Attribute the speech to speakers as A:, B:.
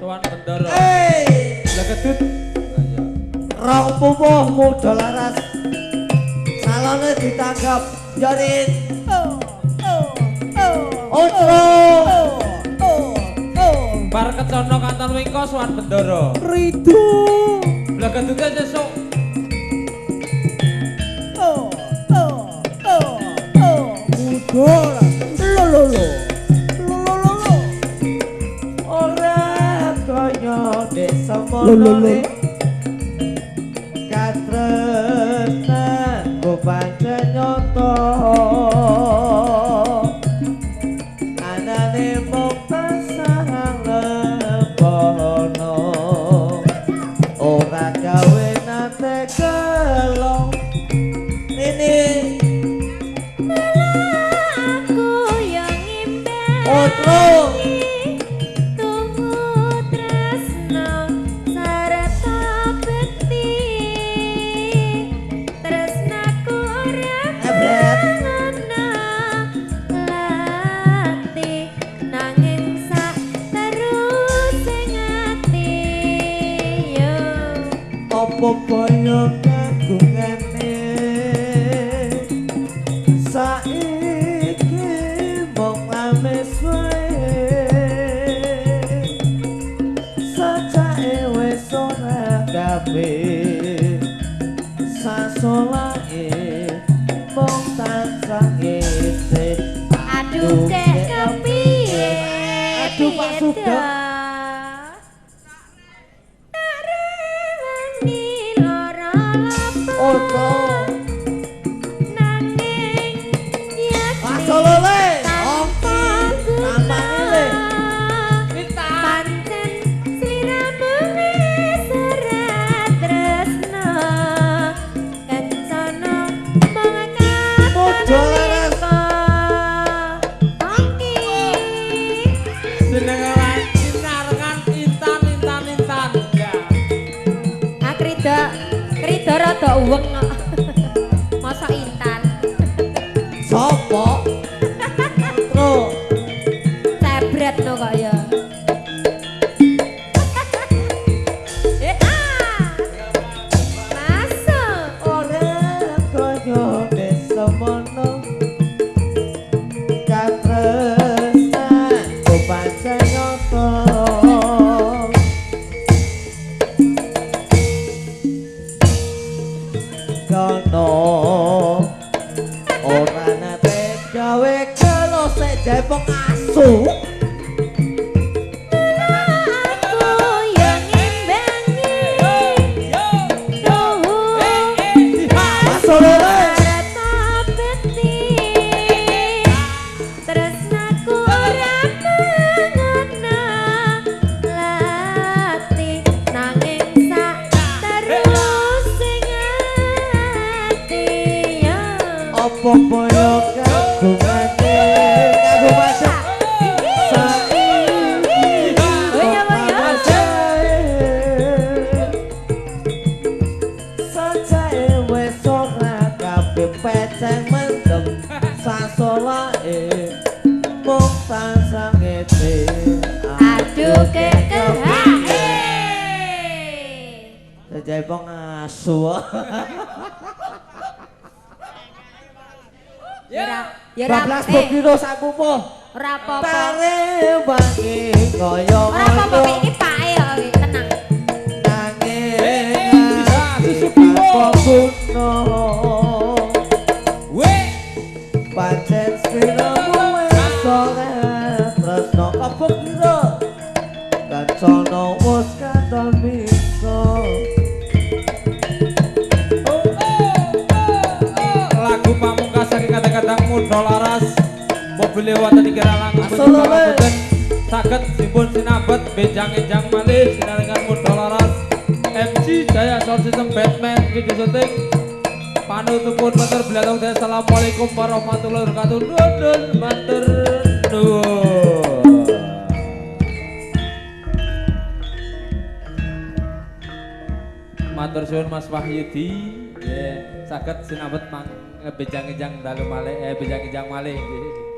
A: Sowan Bendoro.
B: Hey.
A: Legedut.
B: Rong pupuh muda laras. Salone ditanggap Yorin. Otro.
A: Bar kecono kanton wingko sowan Bendoro.
B: Ridu.
A: Legedute sesuk.
B: Muda. Lo lo lo. Lo lo lo lo. Ora kaya desa mono. Katresnan go pancen nyata. Anane mung tansah lebono. Ora gawe nate kelong. Nini
C: aku yang ngimbangi tuhu tresno sarta bekti tresnaku ora ngono lati nanging sak terus ing ati yo
B: apa kaya kagungane saiki mung ames wae sajake wis ora gawe sasolake mung tansah isih.
C: Aduh kek kepiye.
B: Aduh Pak Sugeng.
C: Tak rewani lara lapo nanging yakti
B: Pasolole
C: tanpa guna pancen sliramu wis ora tresna kencana mung
B: Muda laras.
C: Oke.
A: Senengan sinarengan intan intan intan. Ya.
C: Ah krida, krida rada uweng kok. Masa intan.
B: Sopo? Tro.
C: Cebret no kok ya. Eh ah. Masuk.
B: Ora kaya desa mono. Katresnan go pancen nyata. Kono ora nate gawe kelo sek jepong asu.
C: Aku yang ngimbangi tuhu
B: Pasolole.
C: sarta bekti tresnaku ora ngono lati nanging sak terus ing ati yo.
B: Apa kaya kagungane kanggo masak saiki
C: Oh iya, Pak, ya.
B: Sajake wis ora kabeh peceng mendem sasolake mung tansah ngene.
C: Aduh kekehae.
B: Jajai pong asu.
C: Ya ya ora
B: Bablas piro sakupuh.
C: Ora apa-apa.
B: Tare wangi kaya
C: Ora apa-apa iki pake kok iki, tenang.
B: Nanging
A: Susu
B: tanpa guna.
A: We.
B: Pancen sliramu wis ora tresna apa kira kancana wis katon bisa.
A: Lagu pamungkas saking kadang-kadang muda laras mobil wonten ing langkung
B: Asolole.
A: Saged dipun sinabet benjang-enjang malih sinarengan muda laras MC Jaya Sound System Batman video syuting panutupun matur blatong. Assalamualaikum warahmatullahi wabarakatuh. Nuwun matur nuwun. Matur suwun Mas Wahyudi nggih saged sinabet mang benjang-enjang dalu malih benjang-enjang malih nggih.